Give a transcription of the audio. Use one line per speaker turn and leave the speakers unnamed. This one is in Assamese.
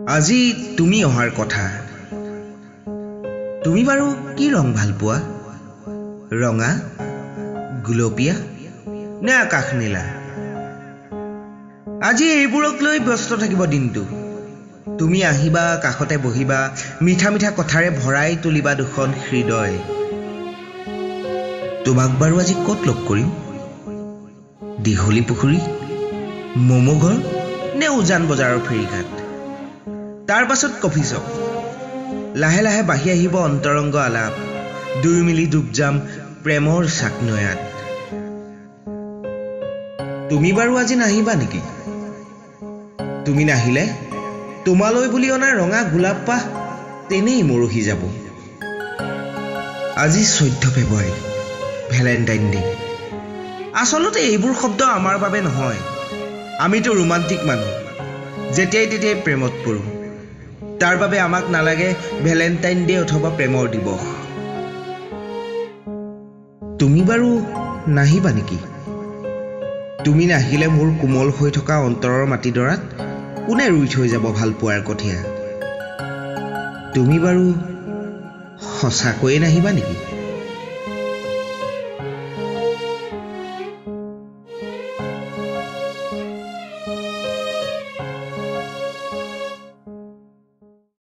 আজি তুমি অহাৰ কথা। তুমি বাৰু কি ৰং ভাল পোৱা? ৰঙা, গুলপীয়া নে আকাশ নীলা? আজি এইবোৰক লৈ ব্যস্ত থাকিব দিনটো। তুমি আহিবা, কাষতে বহিবা, মিঠা মিঠা কথাৰে ভৰাই তুলিবা দুখন হৃদয়। তোমাক বাৰু আজি ক'ত লগ কৰিম? দীঘলী পুখুৰী, ম'ম' ঘৰ নে উজান বজাৰৰ ফেৰীঘাট? তাৰ পাছত কফি শ্বপ। লাহে লাহে বাঢ়ি আহিব অন্তৰংগ আলাপ। দুয়ো মিলি ডুব যাম প্ৰেমৰ চাকনৈয়াত। তুমি বাৰু আজি নাহিবা নেকি? তুমি নাহিলে তোমালৈ বুলি অনা ৰঙা গোলাপ পাহ তেনেই মৰহি যাব। আজি 14 ফেব্ৰুৱাৰী, ভেলেণ্টাইন ডে। আচলতে এইবোৰ শব্দ আমাৰ বাবে নহয়। আমিতো ৰোমান্টিক মানুহ, যেতিয়াই তেতিয়াই প্ৰেমত পৰোঁ। তাৰ বাবে আমাক নালাগে ভেলেণ্টাইন ডে অথবা প্ৰেমৰ দিৱস। তুমি বাৰু নাহিবা নেকি? তুমি নাহিলে মোৰ কোমল হৈ থকা অন্তৰৰ মাটিডৰাত কোনে ৰুই থৈ যাব ভাল পোৱাৰ কঠীয়া? তুমি বাৰু সঁচাকৈয়ে নাহিবা নেকি?